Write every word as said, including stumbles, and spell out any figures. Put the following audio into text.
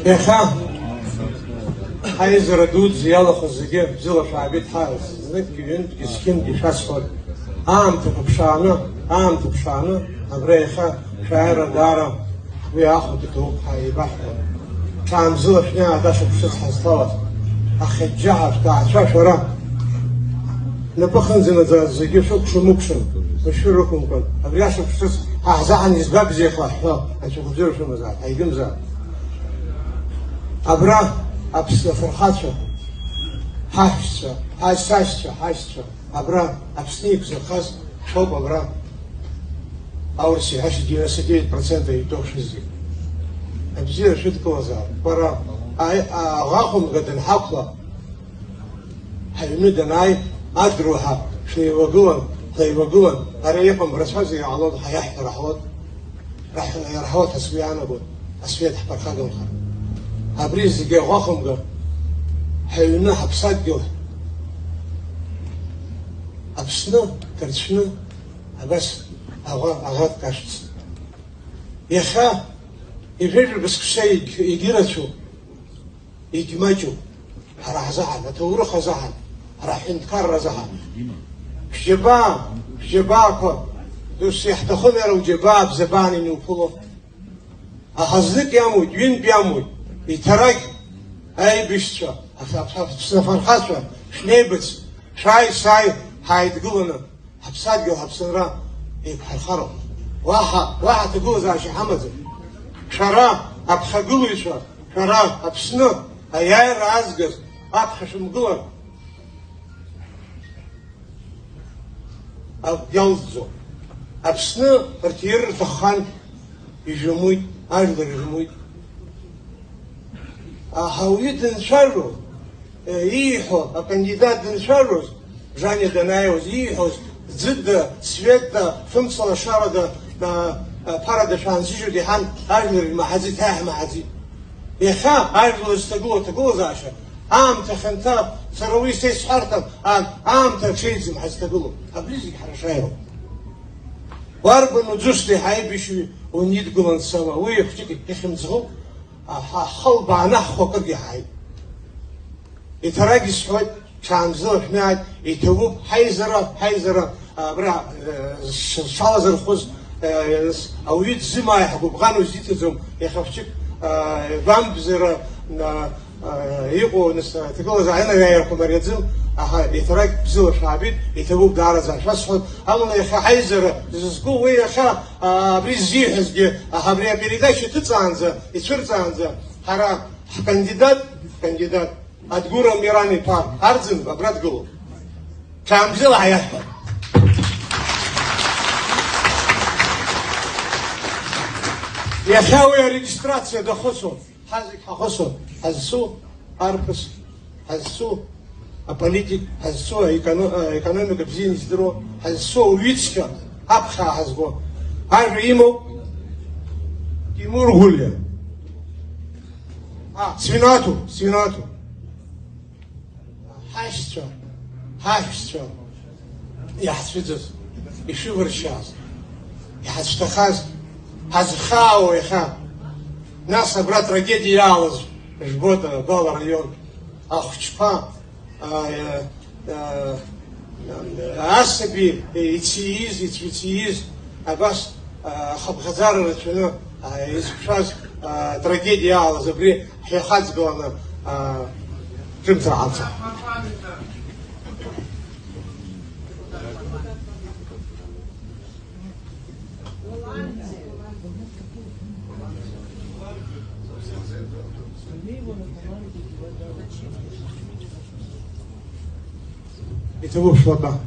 Иахьа ҳаизара дуӡӡа иалахәыз зегьы бзиала шәаабеит, ҳа зныкгьы, ҩынтәгьы, зқьынтәгьы шәасҳәоит. Аамҭақәа ԥшааны, аамҭа ԥшааны, абра иахьа шәааира даара ҳгәы иаахәеит, иҭабуп ҳәа еибаҳҳәон. Ҽаанбзиала шәнеиааит ашықәс ҿыц ҳазҭалаз. Ахьыџьџьаҳа шәҭаацәа шәара. Напы хынӡанаӡа зегьы шәыкәшамыкәшан, мышәы рықәымкәан, абри ашықәс ҿыц ҳаҳзаҳан изгәабзиахо ҳҳәо, ацәыхәыӡәыр шәымазааит, ҳаидымзааит. Абра Аԥсны афырхацәа, ҳаҳәшьцәа, ҳашьцәа, ҳашьцәа, абра Аԥсны иқәзырхаз шәоуп абра. Аурыс иҳәашьа девяносто девять процентов итәоу шәызегь. Абзиара шәыдкылазаап. Бара, аи-, аӷа хәымга данҳақәла, ҳаҩны данааи, адруҳа шәеилагылан, ҳлеилагылан, ара иҟам рацәа зегьы ҟалон, ҳаиаҳҳәар ҟалон, раҳ-, иарҳауа ҭацәгьы иаанагон, асвет ҳԥырхагамхар. Абри зегьы аӷәахәымга, ҳаҩны ҳаԥсадгьыл, Аԥсны ҭарцәны, абас аӷа, аӷа дкашәц. Иахьа ижәижәаба сқәса егь-, егьырацәоуп. Егьмаҷуп, ҳара ҳзаҳан, аҭоурых азаҳан, ҳара ҳҳәынҭқарра азаҳан. Шәџьабаа, шәџьабаақәа, досу иаҳҭахым иара уџьабаа бзабаан иануԥыло. Аха знык иамуит, ҩынтә иамуит, иҭарагь аибашьцәа, аф-, аф-, Аԥсны афырхацәа, шәнеибыҭ, шәааи, сааи, ҳааидгыланы. Ҳаԥсадгьыл, ҳаԥсынра еиқәҳархароуп. Уаҳа, уаҳа ҭагылазаашьа ҳамаӡам. Шәара, аԥхьагылаҩцәа, шәара, Аԥсны аиааира аазгаз, аԥхьа шәымгылар, акгьы алҵӡом. Аԥсны рҭир рҭаххан, ижәымуит, ажәлар ирымуит. Аха ауаҩы дынцәажәо, ииҳәо, акандидат дынцәажәоз, Жаниа данааиуаз ииҳәоз, ӡыда, светда, фымцала шарада, а, а, ԥарада шәаанзыжьуеит иҳәан, ажәлар ирмаҳаӡеит, ҳа иаҳмаҳаӡеит. Иахьа ажәлар зҭагылоу аҭагылазаашьа, аамҭа хьанҭа, сара уи са исҳәарҭам, а, аамҭа аҽеиӡам ҳазҭагылоу. Абри зегь ҳара шаироуп. Уарбан уӡышӡа иҳаибашьҩы унидгылан сама, уи ихәҷык ихьымӡӷуп, аха ҳхы лбааны ҳхәы акыргьы ҳааит. Иҭарагь исҳәоит, ҽаанбзиала шәнеит, иҭабуп, ҳаизара, ҳаизара, абра, э, ш-, шалазырхәыз, э, с-, ауаҩы дзымааи ҳгәыбӷан узиҭаӡом, иахьа хәҷык, э, гәамбзара, э, э, иҟоу, нас, аҭагылазаашьа аиааирақәа мариаӡам, аха иҭарагь бзиала шәаабеит, иҭабуп даараӡа шәасҳәоит, амала иахьа ҳаизара зызку уи иахьа, а, абри ззиҳәазгьы, аха абри апередача иҭыҵаанӡа, ицәырҵаанӡа, ҳара ҳкандидат, ҳкандидат, Адгәыр Амиран-иԥа Арӡынба абра дгылоуп. Ҽаанбзиала ҳаиаҳҳәап. Иахьа уи арегистрациа дахысуан. Ҳа зегь ҳахысуан. Ҳазцу арԥыс, ҳазцу аполитик, ҳазцу аеконо-, аекономика бзианы издыруа, ҳазцу ауаҩыцқьа аԥхьа ҳазго. Ажәа имоуп Тимур Гәлиа. А, синаҭу, синаҭу. Ҳашьцәа, ҳаҳәшьцәа иаҳцәыӡыз, ишәывыршьааз, иҳацәҭахаз, ҳазхаауа иахьа. Нас абра трагедиа иаалаз жәбоит, Гәала араион ахәыҷқәа, а, а, асаби ицииз, ицәицииз, абас, а, ахыԥхьаӡара рацәаны, а, изықәшәаз, а, трагедиа иаалаз абри ҳҩахаҵгыланы, а, ҿымҭра ҳалҵит. Иҭабуп, шәлаба.